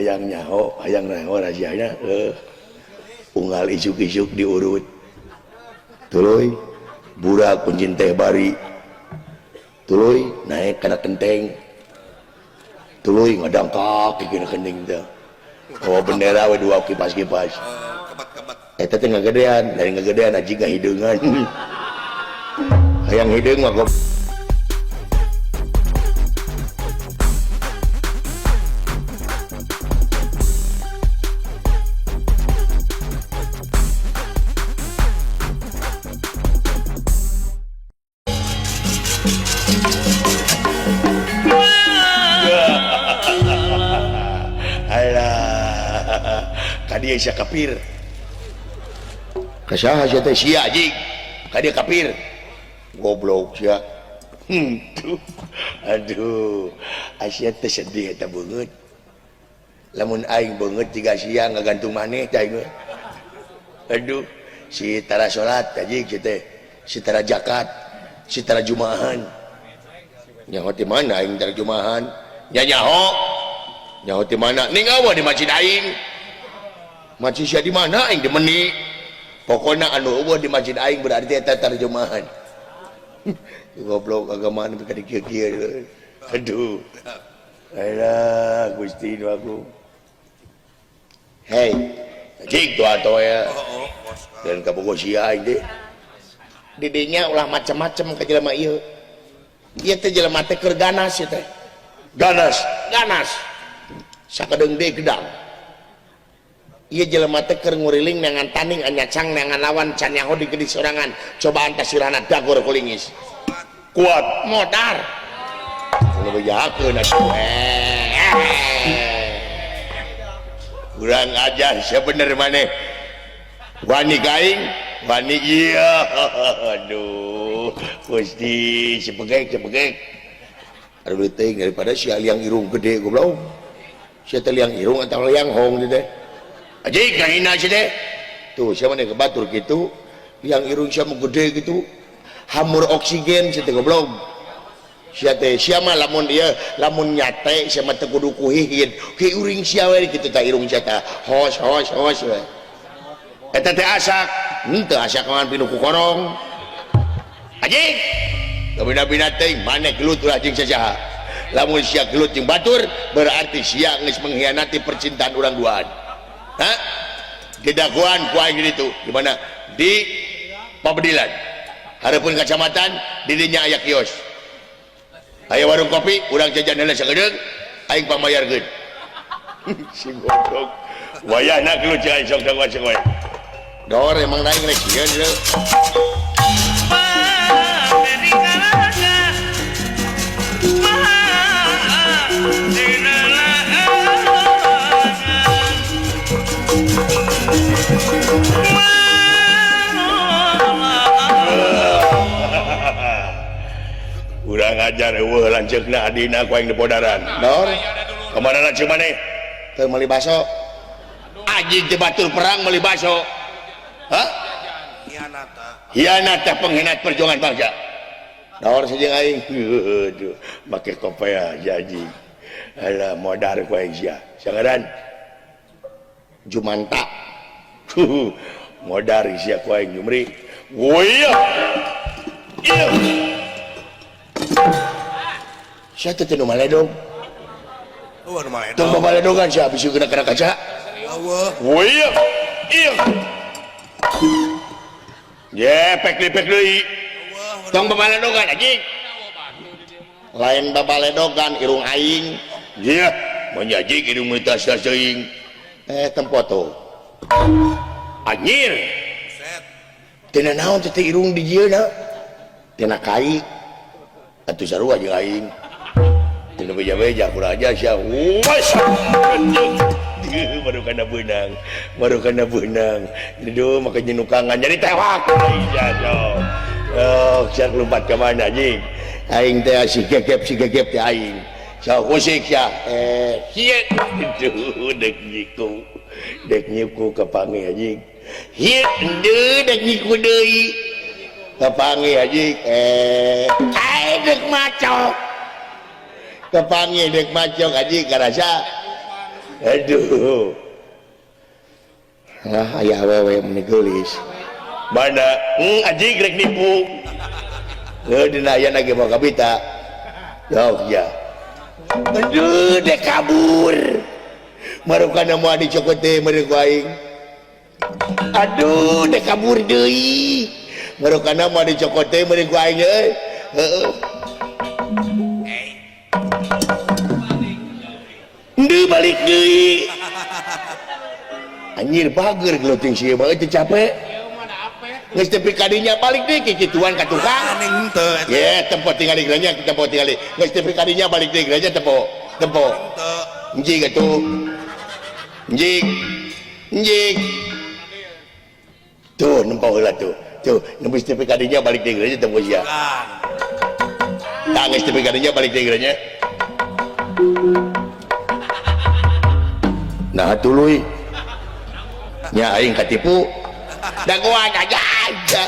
Hayang nyaho, hayang nyaho rahasiana unggal isuk-isuk diurut. Tuluy burak kuncin teh bari. Tuluy naik kana kenteng. Tuluy ngadangkak kana kenteng teh. Bawa bendera we dua kipas-kipas. Eta teh ngagedean, dari ngagedean aji ngahideungan. Hayang hideung mah goblok. Alah, ka dieu sia kafir. Ka saha sia teh sia anjing? Ka dieu kafir. Goblok sia. Aduh, asia teh sedih eta beungeut. Lamun aing beungeut jiga sia ngagantung maneh teh aing. Aduh, si tara salat anjing si teh, si tara zakat, si tara jumahan. Nyaho ti mana aing tara jumahan? Nya nyaho. Nyaho ti mana? Ning awa di masjid aing. Masjid sia di mana aing dimeni. Pokona anu eueuh di masjid aing berarti eta tara jumahan. Goblok agama nu ka dikieu-kieu. Aduh. Alah Gusti nu aku. Hei, anjing tua atoe ya. Dan kabogoh sia aing teh. Didinya ulah macem-macem ka jelema ieu. Ieu teh jelema teh keur ganas ieu teh. Ganas, ganas. Sakedeung deui gedang. Ieu jelema teh keur nguriling neangan tanding anyacang neangan lawan can nyaho di gede sorangan. Cobaan tasirana dagor kulingis. Kuat modar. Nu bejakeun atuh. Kurang ajar sebener maneh. Wani kaing, wani ieu. Aduh, Gusti sepegek sepegek. Aduh teuing daripada si liang irung gede goblok. Sia teh liang irung atawa liang hong teh. Anjing ngahina sia teh. Tuh sia mah kebatur kitu, liang irung sia mah gede gitu. Hamur oksigen sia teh goblok. Sia teh sia mah lamun ieu lamun nyate sia mah teu kudu ku hihid. Ki uring sia we kitu tah irung sia tah. Hos hos hos we. Eta teh asak. Henteu asak mah pinu ku korong. Anjing. Kabina-bina teuing maneh gelut ulah jeung sasaha. Lamun sia gelut jeung batur berarti sia geus mengkhianati percintaan urang duaan. Hah? Didagoan ku aing di ditu. Di mana? Di Pabedilan. Hareupeun kacamatan di dinya aya kios. Aya warung kopi, urang jajan heula sakedeung, aing pamayarkeun. Si goblok. Wayahna gelut jeung aing sok dagoan sok wae. Dor emang aing rek sieun ieu. Urang ajar eueuh lanceukna adina ku aing di podaran. Dor, ka mana lanceuk maneh? Teu meuli baso. Anjing teh batur perang meuli baso. Hah? Hianat teh pengkhianat perjuangan bangsa. Dor saja aing. Aduh, make kopea anjing. Alah modar ku aing sia. Sangaran Jumanta. Modar sia ku aing Jumri. Woi. Iya. Sia teh nu maledog. Eueuh nu maledog. Tong babaledogan sia bisi kena kana kaca. Eueuh. Woi. Iya. Ye, pek deui. Tong babaledogan anjing. Lain babaledogan irung aing. Iya, menjajik irung tas teuing. Tempo tuh. Anjir. Tina naon teh irung di dieu na? Tina kai. Atuh sarua jeung aing. Tina beja-beja kurang aja sia. Wes. Baru kana beunang, baru kana beunang. Aduh, maka nyenukangan jadi tewak. Iya, oh, sia lompat ka mana anjing? Aing teh si gegep teh aing. Sok musik sia. Hieu. Aduh, dek nyiku. Dek nyiku kapanggih anjing. Hieu, deui dek nyiku deui. Kapanggih anjing. Aing dek macok. Kapanggih dek macok anjing karasa. Aduh. Ah aya awewe meni geulis. Mana? Anjing rek nipu. Heuh dina aya lagi mau kabita. Jogja. Aduh, dek kabur. Marukana moal dicokot teh meureun ku aing. Aduh, dek kabur deui. Marukana moal dicokot teh meureun ku aing euy. Heeh. Ndeu balik deui. Anjir bager geluting sieun mah teu capek. Geus tepi ka dinya balik deui kikituan ka tukang. Henteu. Ye, tempo tingali geranya, tempo tingali. Geus tepi ka dinya balik deui geranya tempo. Tempo. Njing atuh. Njing. Njing. Tuh nempo heula tuh. Tuh, geus tepi ka dinya balik deui geranya tempo sia. Tah geus tepi ka dinya balik deui geranya. Nah tuluy. Nya aing katipu. Dagoan aja aja.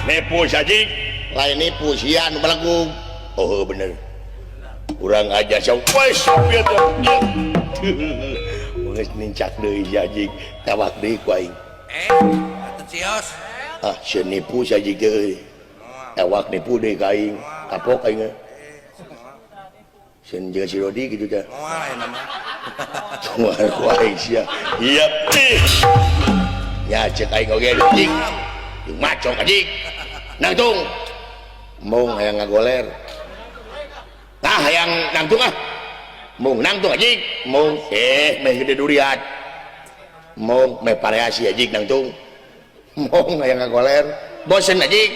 Nipu sajik, lain nipu sia nu balagung. Oh bener. Kurang aja sok wes ieu teh. Geus nincak deui si anjing, tawak deui ku aing. Atuh cios. Ah, sieun nipu si anjing teh euy. Tawak nipu deui ka aing, kapok aing. Sieun jeung si Rodi kitu teh. Moal ayeuna mah. Moal ku aing sia. Iya. Nya ceuk aing oge anjing. Jeung macong anjing. Nangtung. Mung hayang ngagoler. Tah hayang nangtung ah. Mung nangtung anjing. Mung meh gede durian. Mung meh variasi anjing nangtung. Mung hayang ngagoler. Bosen anjing.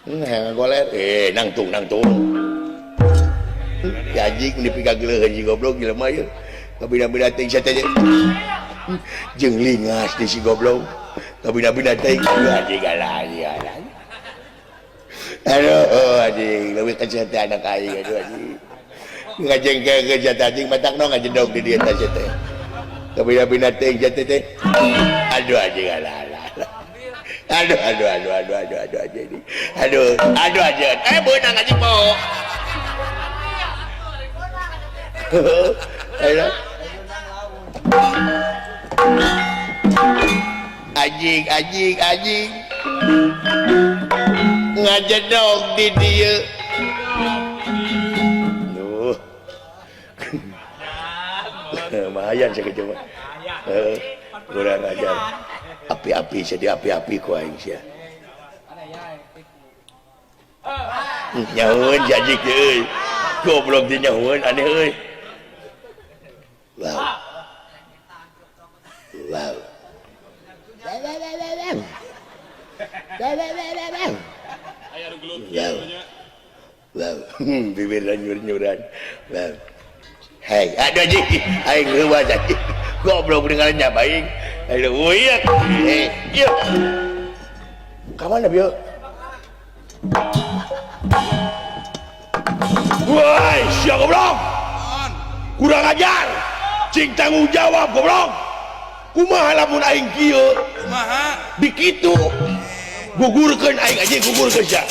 Hayang ngagoler. Nangtung nangtung. Ya anjing dipikageuleuh si goblok jelema ieu. Kabina-bina teuing sia teh. Jeung lingas di si goblok. Kabina-bina teuing anjing alah anjing alah. Aduh anjing leuwih kecil teh anak aing aduh anjing. Ngajengkeun sia teh anjing matak no ngajedog di dieu teh sia teh. Kabina-bina teuing sia teh. Aduh anjing alah alah. Aduh aduh aduh aduh aduh aduh anjing. Aduh aduh anjing. Beunang anjing po. Ayo. Anjing anjing anjing. Ngajedog di dieu. Duh. Lumayan sih coba. Kurang ajar. Api-api jadi api-api ku aing sia. Nyahueun jajik euy. Goblok di nyahueun aneh euy. Wow. Wow. Wow. Wow. Bibir nyur-nyuran. Wow. Hei, aduh anjing, aing leuwas anjing. Goblok dengaran nya aing. Aduh, uyek. Ieu. Ka mana bieu? Woi, sia goblok. Kurang ajar. Cing tanggung jawab goblok. Kumaha lamun aing kieu? Kumaha? Dikitu. Gugurkeun aing anjing, gugurkeun sia.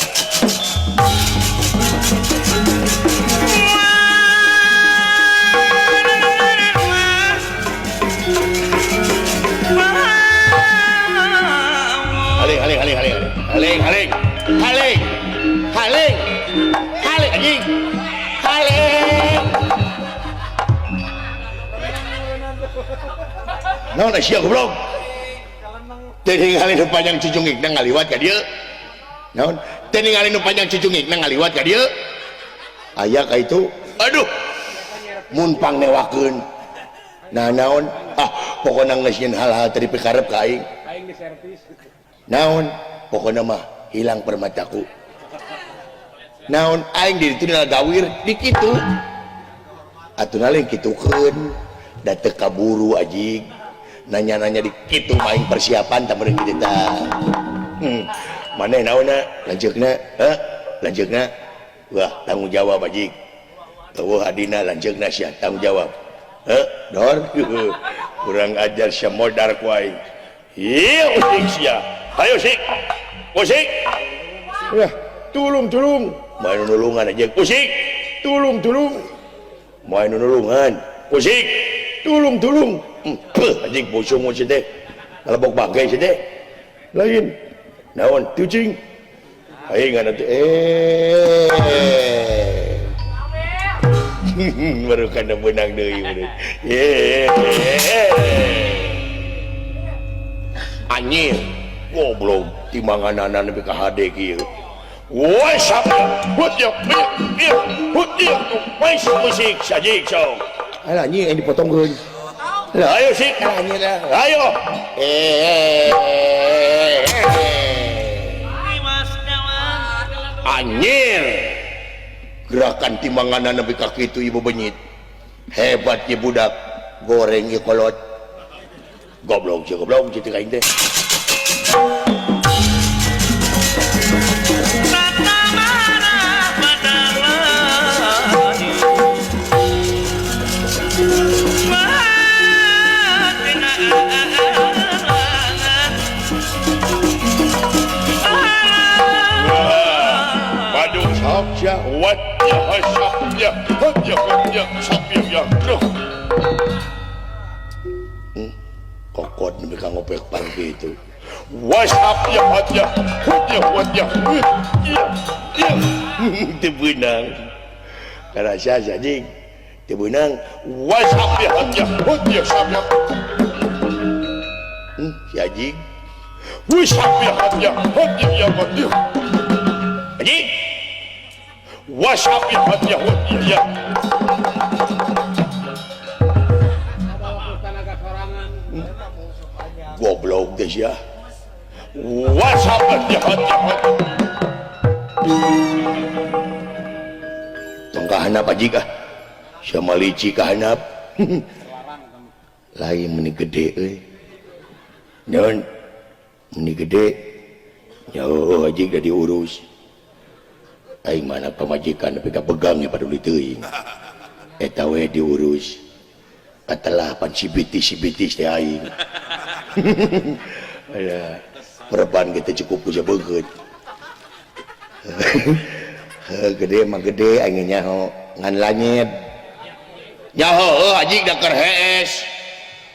Haling haling haling haling haling haling haling haling haling anjing haling. Naon sia goblok? Teu ningali nu panjang cucungikna ngaliwat ka dieu. Naon? Teu ningali nu panjang cucungikna ngaliwat ka dieu. Aya ka itu. Aduh. Mun pangnewakeun. Nah naon? Ah, pokona geus nyeun hal-hal teu dipikarep ka aing. Aing di servis. Naon? Pokona mah hilang permataku. Naon aing di ditu gawir di kitu. Atuh lain kitukeun. Da teu kaburu anjing. Nanya-nanya di kitu mah aing persiapan tah meureun kitu tah. Maneh naonna? Lanceukna? Heh? Lanceukna? Wah, tanggung jawab anjing. Eueuh adina lanceukna sia tanggung jawab. Heh, dor. Kurang ajar sia modar ku aing. Ieu usik sia. Hayo sik. Usik. Wah, tulung tulung. Main nulungan aja. Usik. Tulung tulung. Main nulungan. Usik. Tulung tulung. Anjing busung sia teh. Ngalebok bangke sia teh. Lain. Naon tucing. Aing ngan teh. Baru kana beunang deui urang. Anjir, goblok timbanganana nepi ka hade kieu. Woi sap, hut ya, hut ya, woi musik sajik sok. Alah anjing yang dipotongkeun. Lah ayo sik, ayo. Anjir. Gerakan timbanganana nepi ka kitu ieu bebenyit. Hebat ieu budak, goreng ieu kolot. Goblok sia goblok sia teh aing teh. Kokot nepi ka ngopek pan kitu. Teu beunang. Karasa anjing. Teu beunang. Si anjing. Anjing. Goblok teh sia. Tong ka handap anjing ah. Sia mah licik ka handap. Lain meni gede euy. Naon? Meni gede. Nyaho anjing da diurus. Aing mana pamajikan nepi ka begang nya paduli teuing. Eta we diurus. Katelah pan si bitis teh aing. Aya perban kita cukup ku beungeut. Gede mah gede aing nyaho ngan lanyet. Nyaho heuh anjing da keur hees.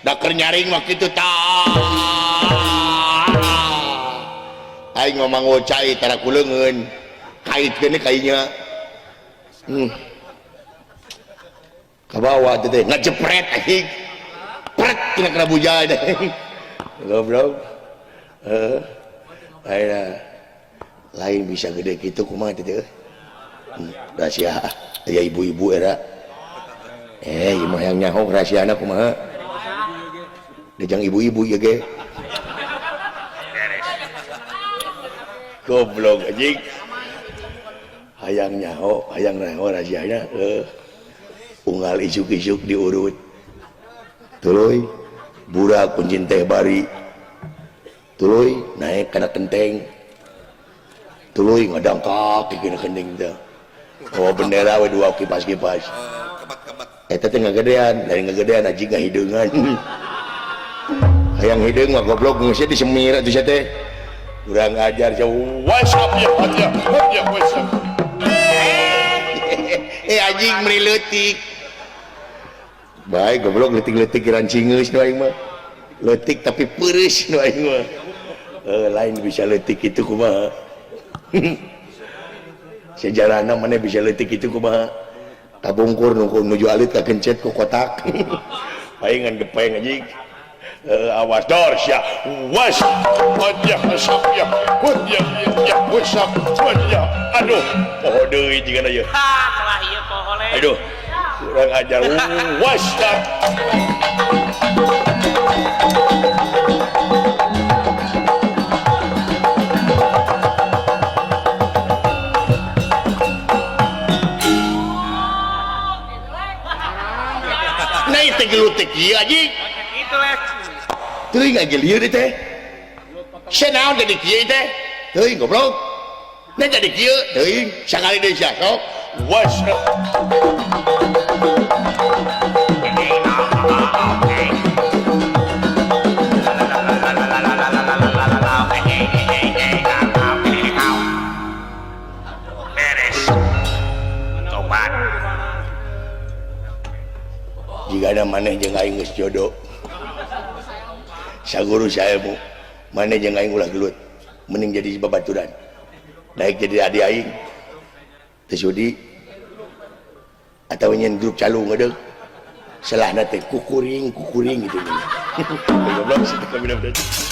Da keur nyaring mah kitu tah. Aing mah manggul cai tara ku leungeun. Kait geuning kainya. Kabawa teh ngajepret anjing. Pret kena kana bujal teh. Goblok. Heeh. Aya lain bisa gede kitu kumaha teh teh. Rahasia aya ibu-ibu era. Ieu mah hayang nyaho rahasiana kumaha. Dejang ibu-ibu ieu ge. Goblok anjing. Hayang nyaho, hayang nyaho rahasiana heuh. Unggal isuk-isuk diurut. Tuluy burak kuncin teh bari. Tuluy naik kana kenteng. Tuluy ngadangkak kana kenteng teh. Oh bendera we dua kipas-kipas. Eta teh ngagedean, dari ngagedean anjing ngahideungan. Hayang hideung mah goblok geus disemir atuh sia teh. Urang ajar sia WhatsApp ya, ya, ya WhatsApp. Anjing meni leutik. Baik goblok leutik-leutik rancingeus nu aing mah. Leutik tapi peureus nu aing mah. Lain bisa leutik kitu kumaha. Sejarahna maneh bisa leutik kitu kumaha. Kabungkur nu nuju alit kagencet ku kotak. Paingan gepeng anjing. Awas dor sia. Was ya sap ya. Ya ya WhatsApp ya. Aduh, poho deui jigana ieu. Ha, kalah ieu poho le. Aduh. Kurang ajar. WhatsApp. Nah, teh gelutik ieu anjing. Kitu lek. Teuing aja lieur teh. Sia naon jadi kieu teh? Teuing goblok. Nah jadi kieu teuing sakali deui sia sok. WhatsApp. Opat. Jika ada maneh jeung aing geus jodoh saguru saelmu maneh jeung aing ulah gelut, mending jadi babaturan daek jadi adi aing teu sudi atau nyen grup calung ngedeuk selahna teh kukuring kukuring gitu. Goblok sih.